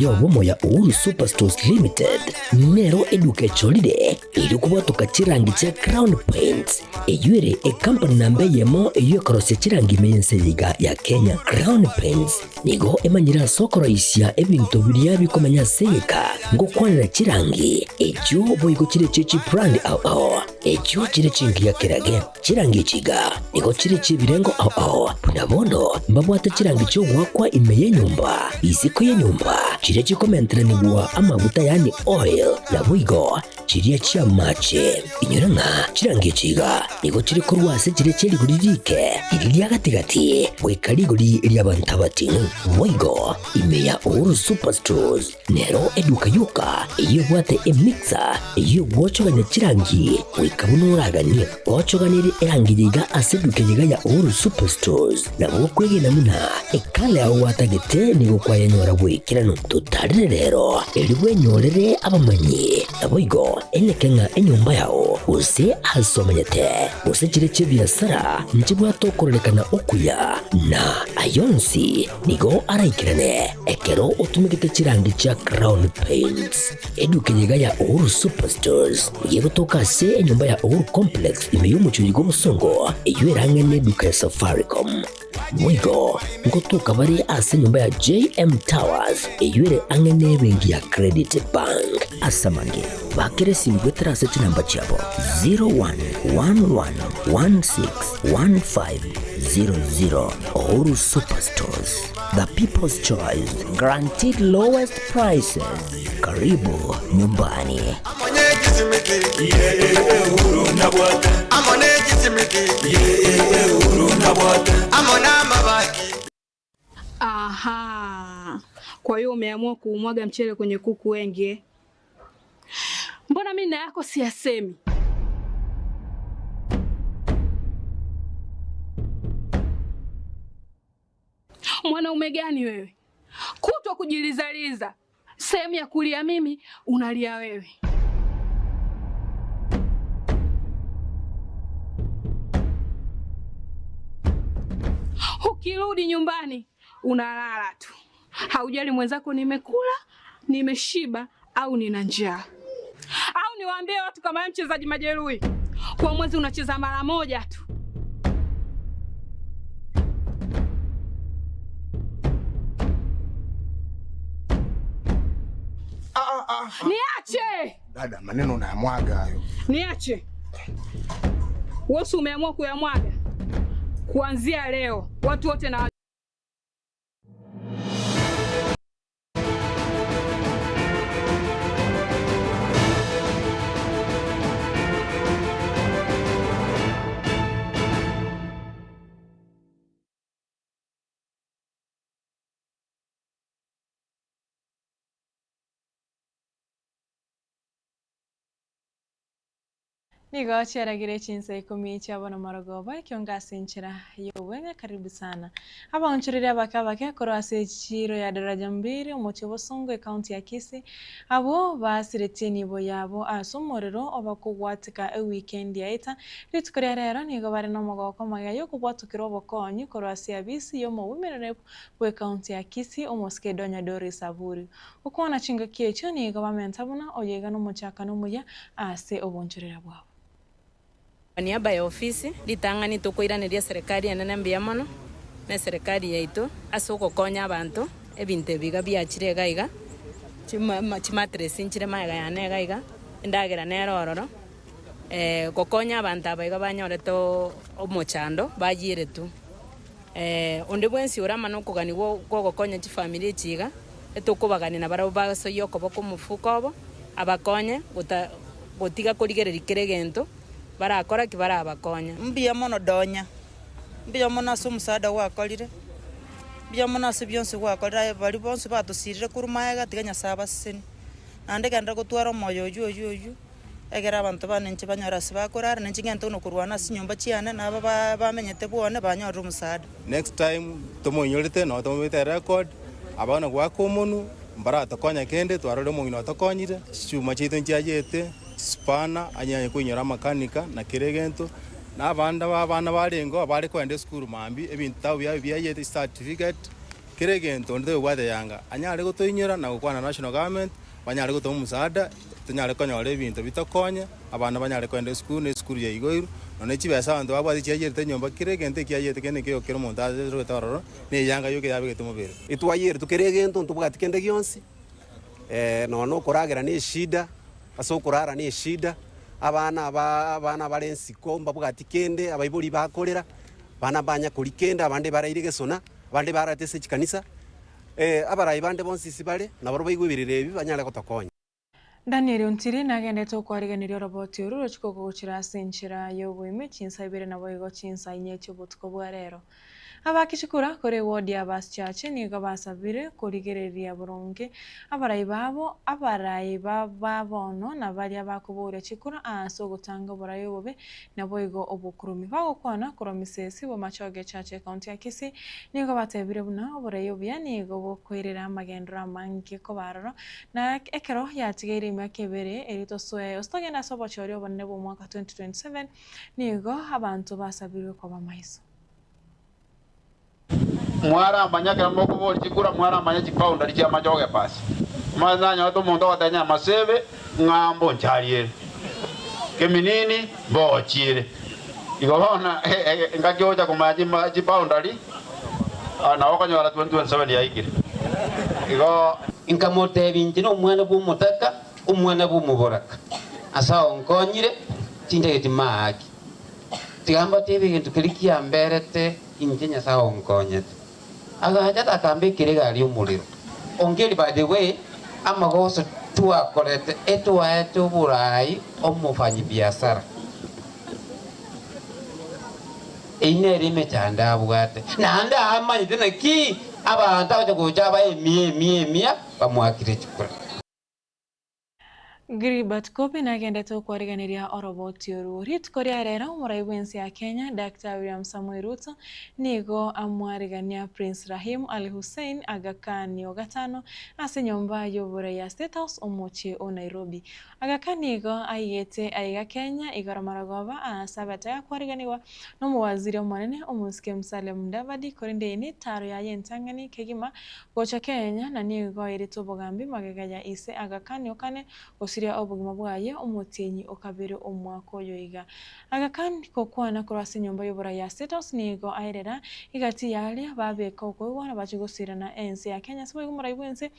y'obomo ya Uhuru Superstores Limited nero eduka echorire erio kobwatoka chirangi chia Crown Paints, eyio ere ekampani namba eyemo eyio ekorosia chirangi ime y'ense eye iga ya Kenya. Crown Paints nigo emanyire ase okoroisia ebinto biria bikomenya ase egeka ngokwanera chirangi echio boigo chire chie chibrand ao ao echio chire chingiya kerage. Chirangi echi iga nigo chire chi'ebirengo ao ao, buna bono mbabwate chirangi chi'ogoakwa ime y'enyomba, isiko y'enyomba, chiria chikomenteranigwa amaguta yaani oil, naboigo chiria chi'amache. Inyora ng'a chirangi echi iga nigo chire korwa ase chiria chie rigori riike, riria ria gati-gati, goika rigori ri'abanto abating'u. Boigo ime ya Uhuru Superstores Nero eduka yoka eyio ebwate emixer eyio egwochogania chirangi goika buna oraganie. Gochoganerie erangi eye iga ase eduka eye iga ya Uhuru Superstores nabo okwegena buna ekala yao gwatagete nigo kwayenyora bw'ekeranu. Totarere rero erio bwenyorere abamanyi naboigo eneke ng'a enyomba yao gose ase omenyete gose chire chi'ebiasara nchibwate okororekana okuya na ayonsi Nigo araikerane ekero otumegete chirangi chia Crown Paints. Eduka eye iga ya Uhuru Superstores nigo egotoka ase enyomba ya Uhuru Complex ime y'omochie oyo bw'obosongo eyio erang'e neduka ya Safaricom. Boigo ngotoka bare ase enyomba ya JM Towers eyio ere ang'e nebenki ya Credit Bank. Ase amange, bakera esimi goetera ase chinamba chiabo 0111161500. Uhuru Superstores, the people's choice, guaranteed lowest prices. Karibu nyumbani. Aha. Kwa hiyo umeamua kuumwaga mchele kwenye kuku wengi eh? Mbona mimi na yako siyasemi? Mwanaume gani wewe? Kutwa kujilizaliza, sehemu ya kulia mimi unalia wewe. Ukirudi nyumbani unalala tu, haujali mwenzako nimekula, nimeshiba au nina njaa. Au niwaambie watu kama wewe mchezaji majeruhi, kwa mwezi unacheza mara moja tu. Ah, ah, ah. Niache! Dada, maneno unayamwaga hayo. Niache. Wewe umeamua kuyamwaga. Kuanzia leo watu wote na Nigo chiaragire chinsa ikomi chia bono marogoba, ekionga ase enchera y'obweng'e. Karibu sana. Abaonchoreria abake abake korwa ase echiiro ya Daraja Mbili, omochie o Bosongo, ecounty ya Kisii, abwo basiretie enibo yabo ase omorero obakogwatika ewikendi yaeta. Rituko ria rero nigo bare nomogoko magega y'okobwatokera obokonyi korwa ase abisi y'omoumerereb bw'ecounty ya Kisii, omosike Donya Doris Aburi. Gokwana chingaki echio nigo bamenta buna oyo iga nomochakano omuya ase obonchorera bwabo. Kwa niaba ya ofisi, ritang'ani tokoiraneria eserekari enene mbuya mono, na eserekari yaito ase ogokonya abanto, ebinto ebi iga biachire iga iga, chimatress nchire magega yane iga iga, endagera nere ororo, gokonya abanto aba iga banyorete omochando bayieretwe. Onde bwensi ore amo nokogania kw'ogokonya chifamiri echi iga, etokobagania nabarabwo basoyie okoboko omofuko obo, abakonye gotiga korigereria kera egento barakora ki barabakonye. Mbuya mono Donya, mbuya mono ase omosaada gwakorire, mbuya mono ase bionsi gwakorire aye baria bonsi batosirire korwa magega tiga Nyasae abasesenie. Naende genderera gotwara omoyo oywo oywo oywo. Ekero abanto bane inche banyore ase bakorara, na inche ngente buna korwana ase chinyomba chiane, na aba bamenyete bwone banyorire omosaada. Next time tomoinyorete nabo tomobete erecord, abana goaka omonwe mbaratokonya kende twarorire omong'ina otokonyire, chichuma chiaito nchiachete, chispanner anyanye koinyora amakanika na kera egento, na abande ba abana barengeo abare kogenda esukuru mambia ebinto tabo biaye biayete chicertificate. Kera egento onde tobwate yanga anyare gotoinyora na gokwana national government banyare gotoa omosaada tonyare konyora ebinto bitokonye abana banyare kogenda esukuru na esukuru yaigoirwe nonya chibesa abanto babwate chiayerete nyomba kera egento ekiayerete kende nkeiyo kera omonto arogete ororo na eyanga yoka yabegete mobere. Etwayeretwe kera egento ntobwati kende gionsi, nonya na okoragera ne eshida, ase okorara ne eshida, abana aba abana bare ensiko mbabwati kende, abaibori bakorera, abana mbanya koria kende, abande baraire gesona, abande bararete ase chikanisa, abarai bande bonsi ase bare, nabarobwo baigwe ebirero ebi banyare gotokonya. Daniel Ontiri nagendete okwarigeneria oroboti oru rochia kogochera ase enchera y'oboime chinsa ibere naboigo chinsa inye chi'obotuko bwa rero. Abaaki chikura korwa eward ya Basichache nigo basabire korigereria boronge abarai babo abarai ba bono na baria bakoboria chikura ase ogotanga oborai obobe naboigo obokurumi. Bagokwana korwa Misesi Bomachoge Church Ekaunti ya Kisii nigo batebire buna oborai obuya nigo bokoirera amagenderero amange koba aroro Na ekero yatigaire emiaka ebere erio tosoe gose togende ase obochori obonene bw'omwaka 2027, nigo abanto basabirwe koba maiso. Mwaramanya ekero mokoboria chikura, mwaramanya chiboundary chi'amachoge pasi. Omanyete nanyorete omonto ogoteba Nyamasebe ng'a mbonchariere, Keminini mbogochiere. Igo bono engaki ogocha komanya chiboundary nabo okonyora 2027 yaikire. Igo. Nkamotebia, Inche nomwana bw'omotaka, omwana bw'omoboraka, ase ao nkonyire, tintageti maaki. Tiga mbatebie egento keria kiamberete inche Nyasae onkonyete. Agacha takambekera egari y'omorero. Ongeri by the way, amagoso twakorete etwaete oborai omofanyibiasara. Eyio nere emechando abwate. Naende amanyete naki abanto agocha gocha abae emia emia emia bamoakire chikura. Gilbert Kobe nagendete okwarigeneria oroboti orwo. Rituko ria rero omorai bw'ense ya Kenya Daktari William Samoei Ruto nigo amwarigania Prince Rahim Al Hussein Aga Khan o gatano ase enyomba y'oborai ya State House omochie o Nairobi. Aga Khan nigo aigete aiga Kenya igoro marogoba aase abete gakwariganigwa nomowaziri omonene omosike Musalia Mudavadi korende eye netaro yaye entang'ani kegima Gocha Kenya, na nigo airete obogambi magega ya ise Aga Khan okane gosiria obogima bwaye omotienyi o kabere omwaka oyo iga. Aga Khan gokwana korwa ase enyomba y'oborai ya State House nigo aerera egati yaria babeka okoigwana bache gosirana ense ya Kenya ase boigo omorai bwense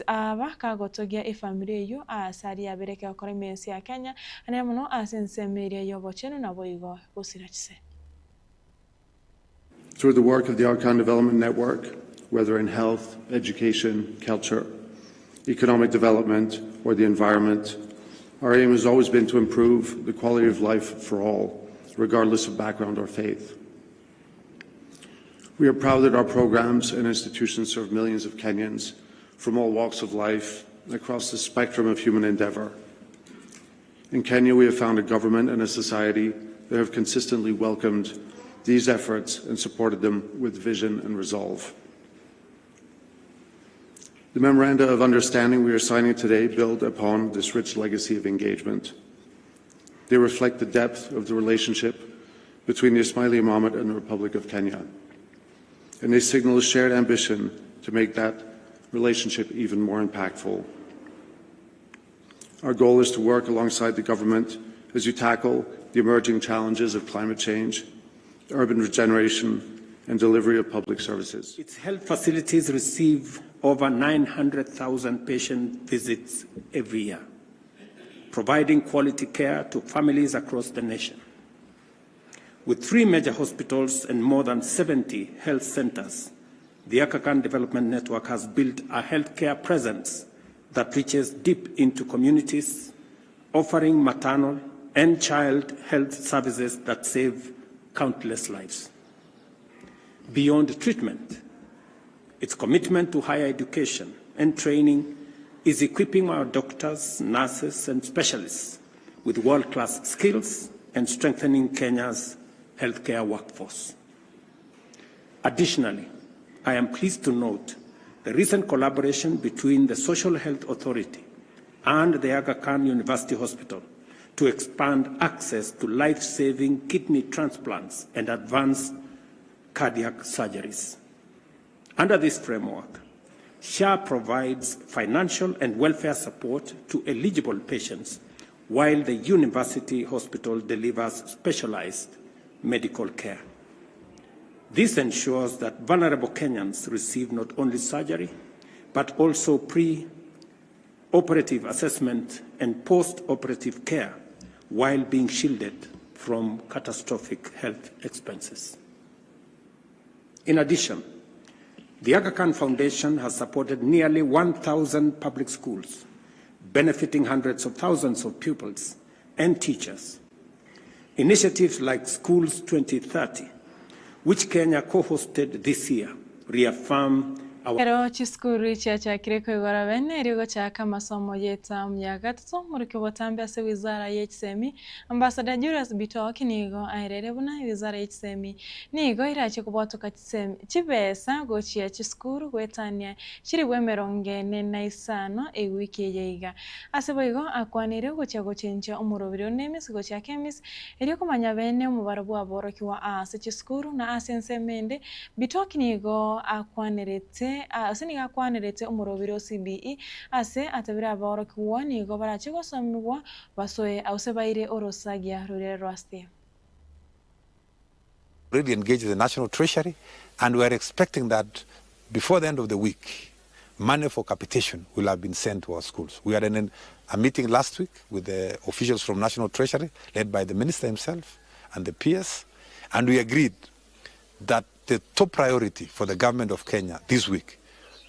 aba kagotogia efamiri eyio ase aria yabereke gokora ime ense ya Kenya anene mono ase ensemo eria y'obochenu naboigo gosira chise. Through the work of the Aga Khan Development Network, whether in health, education, culture, economic development, or the environment, our aim has always been to improve the quality of life for all, regardless of background or faith. We are proud that our programs and institutions serve millions of Kenyans from all walks of life across the spectrum of human endeavor. In Kenya, we have found a government and a society that have consistently welcomed these efforts and supported them with vision and resolve. The memoranda of understanding we are signing today build upon this rich legacy of engagement. They reflect the depth of the relationship between the Ismaili Imamate and the Republic of Kenya, and they signal a shared ambition to make that relationship even more impactful. Our goal is to work alongside the government as you tackle the emerging challenges of climate change, urban regeneration, and delivery of public services. Its health facilities receive over 900,000 patient visits every year, providing quality care to families across the nation. With three major hospitals and more than 70 health centers, the Aga Khan Development Network has built a healthcare presence that reaches deep into communities, offering maternal and child health services that save countless lives. Beyond treatment, its commitment to higher education and training is equipping our doctors, nurses, and specialists with world-class skills and strengthening Kenya's healthcare workforce. Additionally, I am pleased to note the recent collaboration between the Social Health Authority and the Aga Khan University Hospital to expand access to life-saving kidney transplants and advanced cardiac surgeries. Under this framework, SHA provides financial and welfare support to eligible patients while the university hospital delivers specialized medical care. This ensures that vulnerable Kenyans receive not only surgery, but also pre operative assessment and post operative care while being shielded from catastrophic health expenses. In addition, the Aga Khan Foundation has supported nearly 1,000 public schools, benefiting hundreds of thousands of pupils and teachers. Initiatives like Schools 2030, which Kenya co-hosted this year, reaffirm our Ekero chisukuru chiachakire koigora bene erio gochaka amasomo y'etamu ya gatato, omorokia obotambe ase wizara ye chisemi, Ambassador Julius Bitok nigo aerere buna ewizara ye chisemi nigo erache kobwatoka chisemi chibesa gochia chisukuru goetania chilifu emerongo ene na isano ewiki eye iga. Ase boigo akwanire gochia gochenchia omoroberi o NEMIS gochia KEMIS erio komanya bene omobaro bw'aborokigwa aase chisukuru na ase ensemo ende Bitok nigo akwanerete ase nigo akwanerete omoroberi o CBE ase atabire aborokigwa nigo barache gosomigwa basoe ause baire orosagia roria rwa STEM. Already engaged the National Treasury and we are expecting that before the end of the week money for capitation will have been sent to our schools. We had an, a meeting last week with the officials from National Treasury led by the minister himself and the PS and we agreed that the top priority for the government of Kenya this week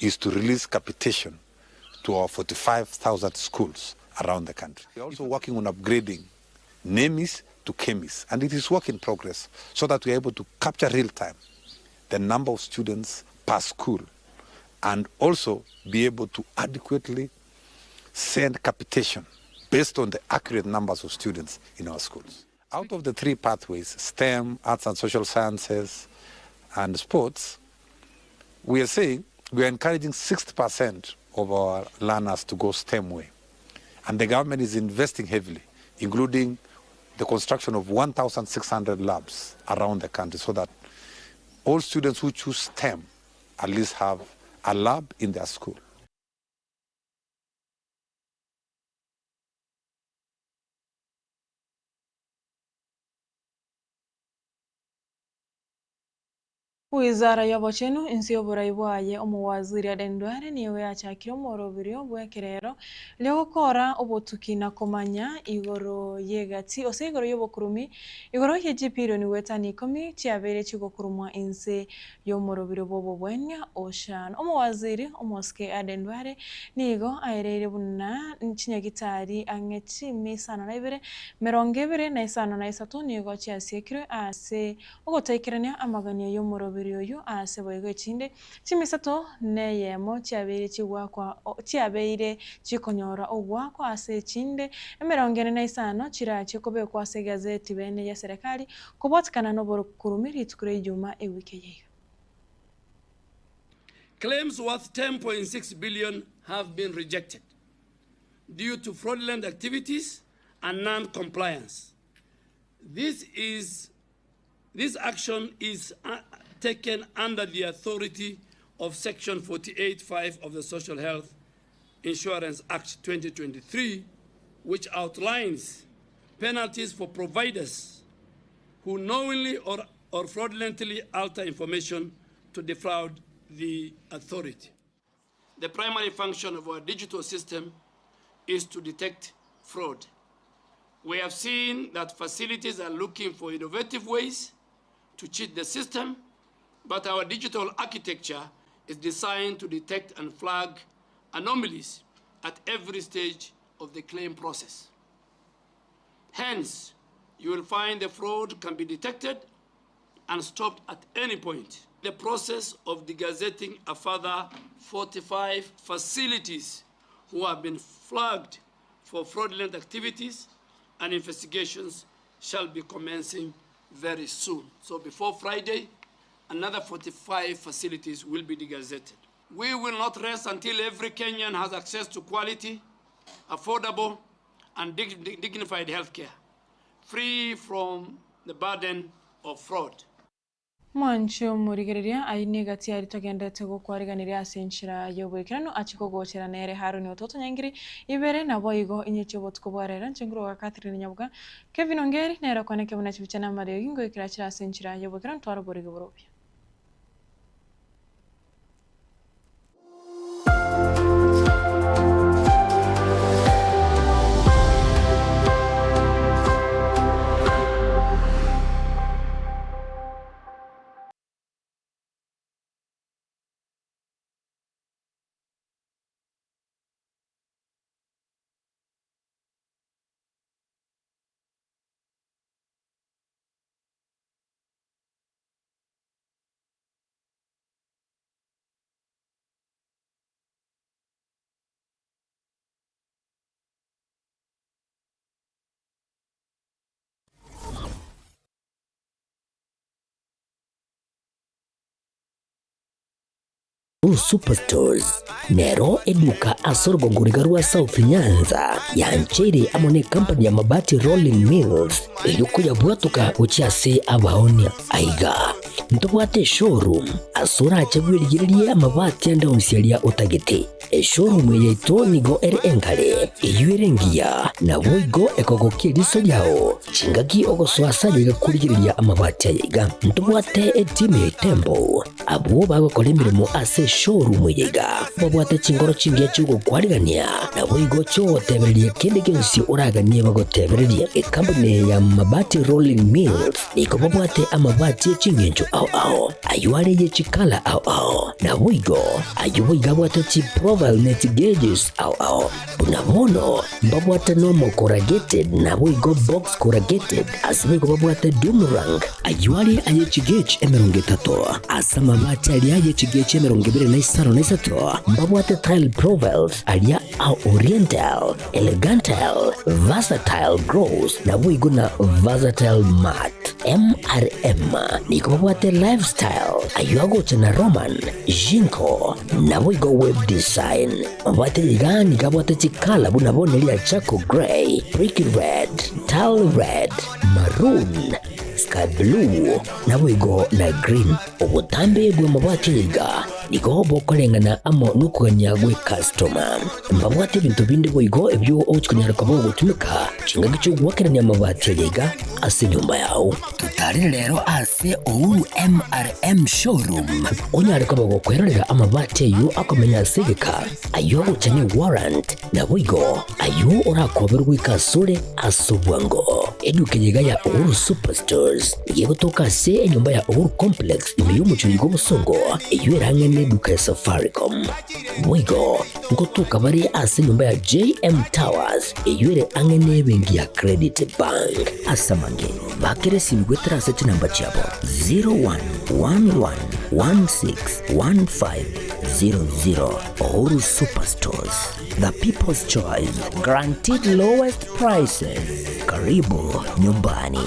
is to release capitation to our 45,000 schools around the country. We are also working on upgrading NEMIS to KEMIS, and it is work in progress so that we are able to capture real time the number of students per school and also be able to adequately send capitation based on the accurate numbers of students in our schools. Out of the three pathways, STEM, arts and social sciences, and sports, we are saying we are encouraging 60% of our learners to go STEM way. And the government is investing heavily, including the construction of 1,600 labs around the country so that all students who choose STEM at least have a lab in their school. Wizara y'obochenu inse y'oborai bwaye Omowaziri Aden Duale nigo yachakire omoroberio bw'ekerero ri'ogokora obotuki na komanya igoro y'egati gose igoro y'obokurumi igoro ye chipirioni goetania ikomi chiabeire chigokurumwa inse y'omoroberio bw'obobwania Ocean. Omowaziri omosike Aden Duale nigo aereire buna chinyagitari ang'e chimi isano na ibere, 253 nigo chiasiekirwe ase ogotaikerania amaganio y'omoroberio oyio ase boigo echinde chimi isato neyemo chiabeire chigwakwa chiabeire chikonyora ogoakwa ase echinde 45 chirachie kobekwa ase egazeti bene y'eserekari Kobwatekana nobokurumi rituko ria Ijuma ewiki eye iga. Claims worth 10.6 billion have been rejected due to fraudulent activities and non-compliance. This is this action is uh, taken under the authority of Section 48.5 of the Social Health Insurance Act 2023, which outlines penalties for providers who knowingly or, or fraudulently alter information to defraud the authority. The primary function of our digital system is to detect fraud. We have seen that facilities are looking for innovative ways to cheat the system, but our digital architecture is designed to detect and flag anomalies at every stage of the claim process. Hence, you will find the fraud can be detected and stopped at any point. The process of degazetting a further 45 facilities who have been flagged for fraudulent activities and investigations shall be commencing very soon. So before Friday, another 45 facilities will be degazetted. We will not rest until every Kenyan has access to quality, affordable, and dig dignified health care, free from the burden of fraud. Mwanche omorigereria, ayio negati aria togenderete gokwariganeria ase enchera y'oboikeranu, achie kogochera nere Haroni ototonyangiri ibere, naboigo inyeche obotuko bwa rero. Inche nkoruga Catherine Nyabuga, Kevin Ongeri nere okoneke buna chibicha na amariogi, ngoikera chire ase enchera y'oboikeranu tware oborigi borobio. Superstores nero eduka ase orogongo riga rwa South Nyanza yancheire amo ne company ya Mabati Rolling Mills erio koyabwatoka gochia ase abaonia. Aiga ntobwate eshowroom ase orache bwerigererie amabati ande onsi aria otagete. Eshowroom eye yaito nigo ere engare, eyio ere engiya, naboigo ekogokia eriso riao chingaki ogosoa ase aye iga korigereria amabati aye iga. Ntobwate etimu ya Itembo Abwo bagokora emeremo ase eshowroom eye iga babwate chinkoro chingiya chi'ogokwarigania, naboigo chi'ogotebereria kende gionsi oraganie bagotebererie. Ekampuni eye ya Mabati Rolling Mills nigo babwate amabati e ching'encho ao ao, ayio are ye chikala ao ao, naboigo ayio boigo abwate chiprofile ne chigeges ao ao. Buna bono mbabwate normal corrugated naboigo box corrugated, ase boigo babwate doomerang. Ayio are aye chigauge 30, ase amabati aria aye chigauge 25, mbabwate tile profiles aria a oriental, elegantal, versatile gloss, naboigo na versatile matte. MRM nigo babwate lifestyle, ayio agocha na Roman, Jinko, naboigo web design. Mabwate iga nigo abwate chikala buna bono eria charcoal grey, brick red, tile red, maroon, sky blue, naboigo na green. Obotambe bw'amabati aya iga nigo bokoreng'ana amo nokogania gw'ecustoma. Mbabwate ebinto binde boigo ebio ogochia konyara koba ogotumeka chingaki chi'ogoakerania amabati aya iga ase enyomba yao. Totarere rero ase Uhuru MRM Showroom onyare koba gokwerorera amabati ayio akomenya ase egeka, ayio agocha ne warrant, naboigo ayio orakoberwe goika asore ase obwango. Eduka eye iga ya Uhuru Superstores nigo egotoka ase enyomba ya Uhuru Complex ime y'omochie oyo bw'obosongo eyio erang'e neduka ya Safaricom. Boigo ngotoka bare ase enyomba ya JM Towers eyio ere ang'e nebenki ya Credit Bank. Ase amange, bakera esimi goetera ase chinamba chiabo 0111161500. Uhuru Superstores, the people's choice, guaranteed lowest prices. Karibu nyumbani.